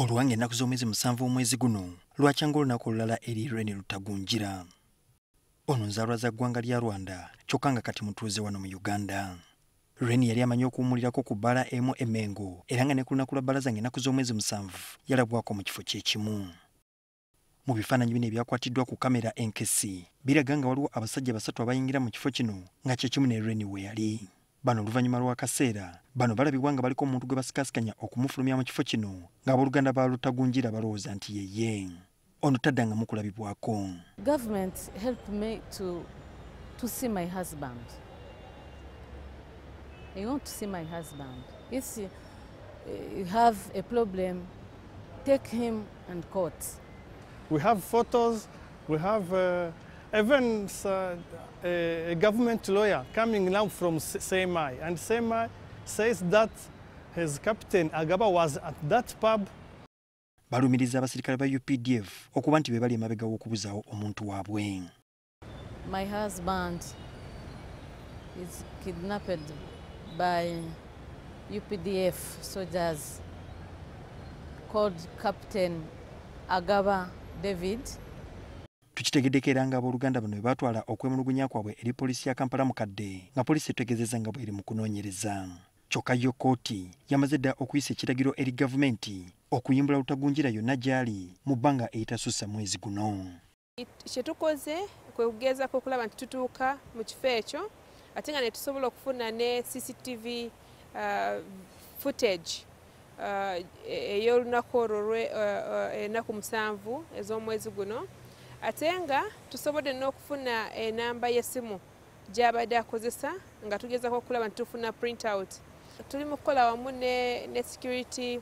Olwange ennaku z'omwezi 7 omwezi guno lwakyanga olunaku olulala eri Reni Rutagungira. Ono nzaalwa za ggwanga lya Rwanda kyokka nga kati mutuuze wano mu Uganda. Reni yali amanyi okuwummulirako ku bbaala emu e Mengo era nga ne ku lunaku lwa bbalaza ng'ennaku z'omwezi 7 yalabwako mu kifo kye kimu. Mu bifaananyi bino ebyakwatiddwa ku kamera enkesi biraga nga waliwo abasajja 3 abayingira mu kifo kino nga kye kimu ne Reni we yali. Bano oluvannyuma lw'akaseera bano balabibwa nga baliko omuntu gwe basikaasikanya okumufulumya mu kifo kino ng'abooluganda ba Rutagungira balowooza nti ye ye. Ono taddangamu kulabibwako. Government helped me to see my husband. I want to see my husband. If you have a problem, take him and court. We have photos, we have even a government lawyer coming now from CMI, and CMI says that his captain Agaba was at that pub. Balumiriza abasirikale ba UPDF okuba nti be bali emabega w'okubuzaawo omuntu waabwe. My husband is kidnapped by UPDF soldiers called Captain Agaba David. Tukitegeddeko era ng'abooluganda bano bwe baatwala okwemulugunya kwabwe eri poliisi ya Kampala Mukadde nga poliisi etegeezezza nga bw'eri mu kunoonyereza. Kyokka yo kkooti yamaze dda okuyisa ekiragiro eri gavumenti okuyimbula Rutagungira yonna gy'ali mu bbanga eritasussa mwezi guno. Kye tukoze kwe kugezaako okulaba nti tutuuka mu kifo ekyo ate nga ne tusobola okufuna ne CCTV footage ey'olunaku olwo ennaku 7 ez'omwezi guno, ate nga tusobodde n'okufuna enamba y'essimu gy'abadde akozesa nga tugezaako okulaba nti tufuna print out. Tuli mu kukola wamu ne security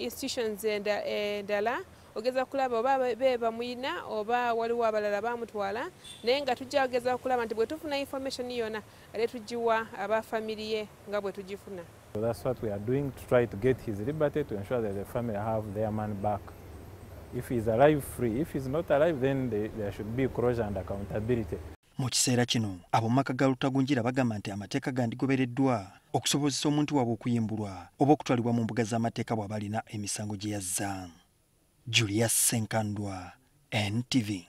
institutions endala ogeza kulaba oba be bamuyina oba waliwo abalala bamutwala, naye nga tujja kugeza kulaba nti bwe tufuna information yonna ate tugiwa aba family ye nga bwe tugifuna. So that's what we are doing to try to get his liberty, to ensure that the family have their man back. If he's alive, free. If he's not alive, then there should be closure and accountability. Mu kiseera kino ab'omu maka ga Rutagungira bagamba nti amateeka gandigobereddwa okusobozesa omuntu waabwe okuyimbulwa oba okutwalibwa mu mbuga z'amateeka bw'aba alina emisango gye yazza. Julius Senkandwa, NTV.